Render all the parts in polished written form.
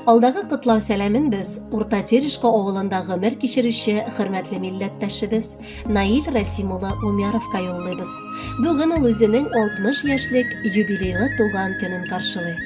Алдагы котлау сәламен без Урта Терешка авылында гомер кичерүче хөрмәтле милләттәшебез Наил Расим улы Умяровка юллыйбыз. Бүген ул үзенең 60 яшьлек юбилейлы туган көнен каршылый.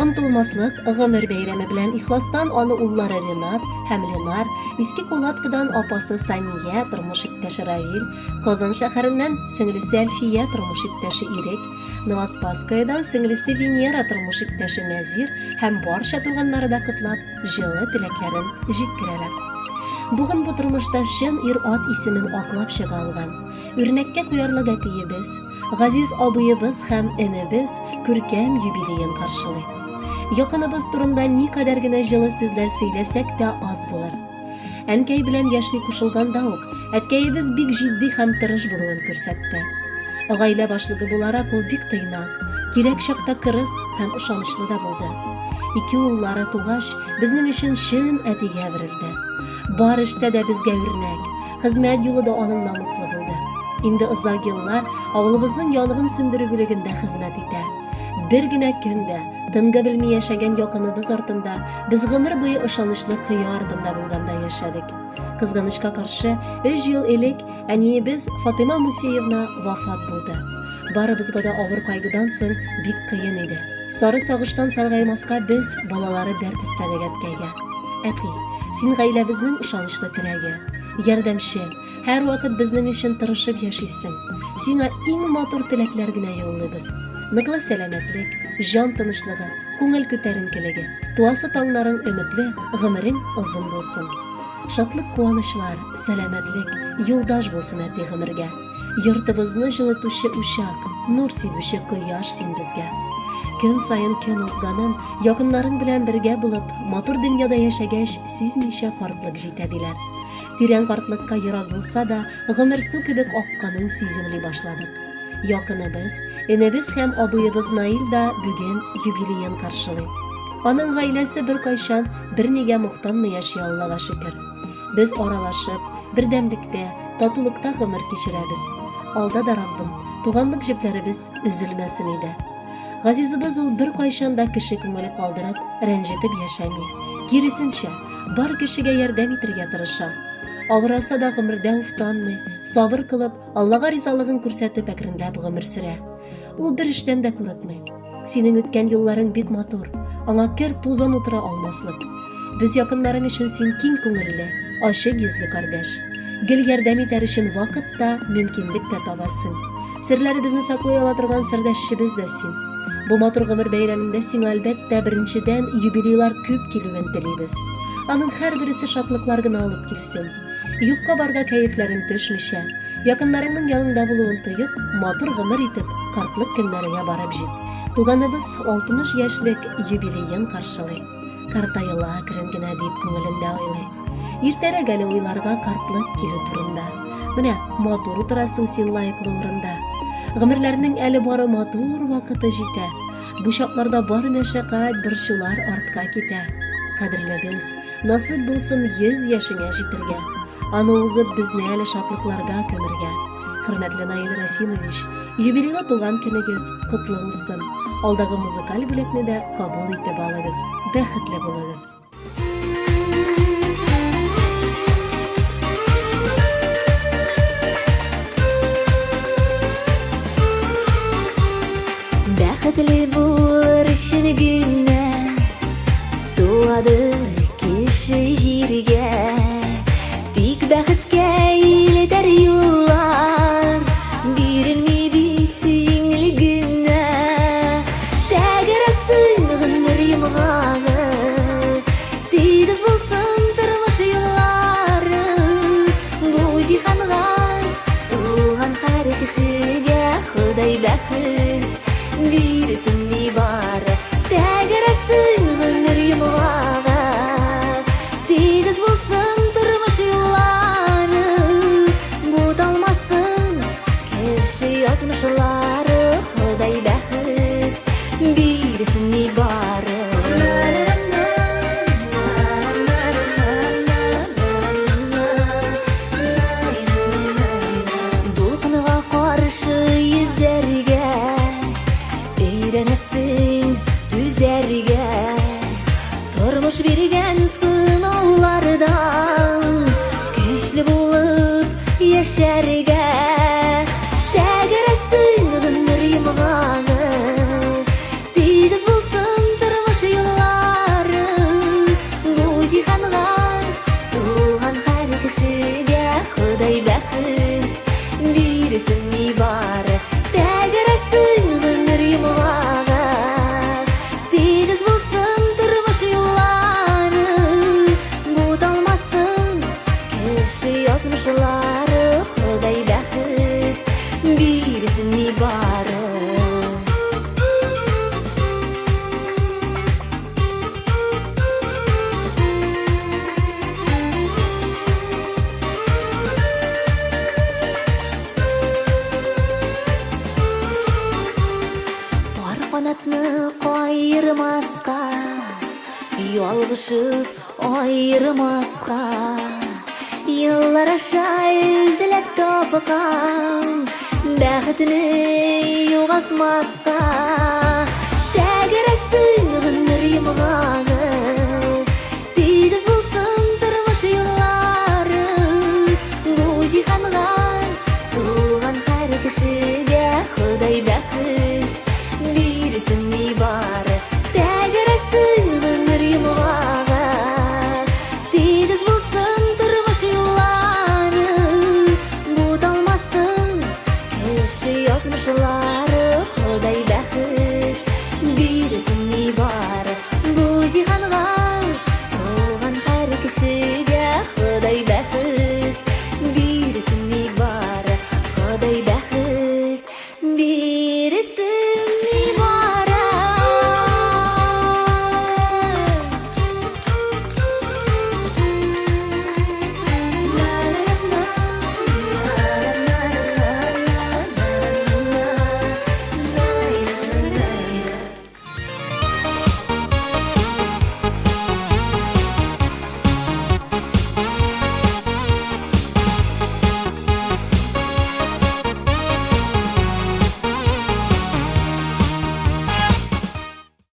Онтылмаслык гомер бәйрәме белән ихластан аны уллары Ренат һәм Ленар, Иске Кулаткадан апасы Сания, тормыш иптәше Равил, Казан шәһәреннән сеңлесе Әлфия, тормыш иптәше Ирек, Новоспасскаядан сеңлесе Венера, тормыш иптәше Нәзир һәм барча туганнары да котлап, җылы теләкләрен җиткерәләр. Бүген бу тормышта чын ир-ат исемен аклап чыга алган, үрнәккә куярлык әтиебез, газиз абыебыз һәм энебез күркәм юбилеен каршылый. Якыныбыз турында никадәр генә җылы сүзләр сөйләсәк тә аз булыр. Әнкәй белән яшьли кушылганда ук, әткәебез бик җитди һәм тырыш булуын күрсәтте. Гаилә башлыгы буларак ул бик тыйнак, кирәк чакта кырыс һәм ышанычлы да булды. Ике уллары тугач, безнең өчен чын әтигә әверелде. Бар эштә дә безгә үрнәк, хезмәт юлы да аның намуслы булды. Инде озак еллар авылыбызның янгын сүндерү бүлегендә хезмәт итә. Бер генә көн дә тынгы белми яшәгән якыныбыз артында без гомер буе ышанычлы кыя артында булганда яшәдек. Кызганычка каршы, өч ел элек әниебез Фатыйма Мусеевна вафат булды. Барыбызга да авыр кайгыдан соң бик кыен иде. Сары сагыштан саргаймаска без, балалары дәрт өстәдек әткәйгә. Әти, син гаиләбезнең ышанычлы терәге, ярдәмче, Һәрвакыт безнең өчен тырышып яшисең. Сиңа иң матур теләкләр генә юллыйбыз. Ныклы сәламәтлек, җан тынычлыгы, күңел күтәренкелеге, туасы таңнарың өметле, гомерең озын булсын. Шатлык-куанычлар, сәламәтлек, юлдаш булсын әти гомергә. Йортыбызны җылытучы учак, нур сибүче кояш син безгә. Көн саен көн узганын, якыннарың белән бергә булып, матур дөньяда яшәгәч, сизмичә картлык җитә диләр. Тирән картлыкка ерак булса да, гомер су кебек акканын сиземли башладык. Якыныбыз, энебез һәм абыебыз Наил да бүген юбилеен каршылый. Аның гаиләсе беркайчан бернигә мохтанмый яши, Аллага шөкер. Без аралашып, бердәмлектә, татулыкта гомер кичерәбез. Алда да Раббым, туганлык җепләребез өзелмәсен иде. Газизыбыз ул беркайчан да кеше күңеле калдырып, рәнҗетеп яшәми. Киресенчә, бар кешегә ярдәм итергә тырыша. Авыраса да гомердә уфтанмый, сабыр кылып, Аллага ризалыгын күрсәтеп әкренләп гомер сөрә. Ул бер эштән дә курыкмый. Синең үткән юлларың бик матур, аңа кер тузан утыра алмаслык. Без якыннарың өчен син киң күңелле, ачык йөзле кардәш. Гел ярдәм итәр өчен вакыт та, мөмкинлек тә табасың. Серләребезне саклый ала торган сердәшчебез дә син. Бу матур гомер бәйрәмендә сиңа, әлбәттә, беренчедән, юбилейлар күп килүен телибез. Аның һәрбересе шатлыклар гына алып килсен. Юкка-барга кәефләрең төшмичә, якыннарыңның яныңда булуын тоеп, матур гомер итеп, картлык көннәреңә барып җит. Туганыбыз 60 яшьлек юбилеен каршылый. Картаела әкрен генә дип күңелендә уйлый. Иртәрәк әле уйларга картлык килү турында. Менә матур утырасың син лаеклы урында. Гомерләрнең әле бары матур вакыты җитә. Бу чакларда бар мәшәкать, борчулар артка китә. Кадерлебез, насыйп булсын 100 яшеңә җитергә. Аны узып безне әле шатлыкларга күмергә. Хөрмәтле Наил Расимович, юбилейлы туган көнегез котлы булсын. Алдагы музыкаль бүләкне дә кабул итеп алыгыз. Бәхетле булыгыз. Бәхетле булыр өчен генә туадыр кеше җиргә. Тик бәхеткә илтәр юллар бирелми бит җиңел генә. Тәгәрәсен гомер йомгагы, тигез булсын тормыш юллары. Бу җиһанга туган һәр кешегә Ходай бәхет бирсен нибары. Тәгәрәсен гомер йомгагы, тигез булсын тормыш юллары. Буталмасын кеше язмышлары, Ходай бәхет бирсен нибары. Дулкынга каршы йөзәргә өйрәнәсең, түзәргә. Тормыш биргән сынаулардан көчле булып яшәргә. Тәгәрәсен гомер йомгагы, тигез булсын тормыш юллары. Бу җиһанга туган һәр кешегә Ходай бәхет бирсен нибары. Тәгәрәсен гомер йомгагы, тигез булсын тормыш юллары. Буталмасын кеше язмышлары, Ходай бәхет бирсен нибары. Пар канатны каермаска, ялгышып аермаска. Еллар аша эзләп тапкан бәхетне югалтмаска.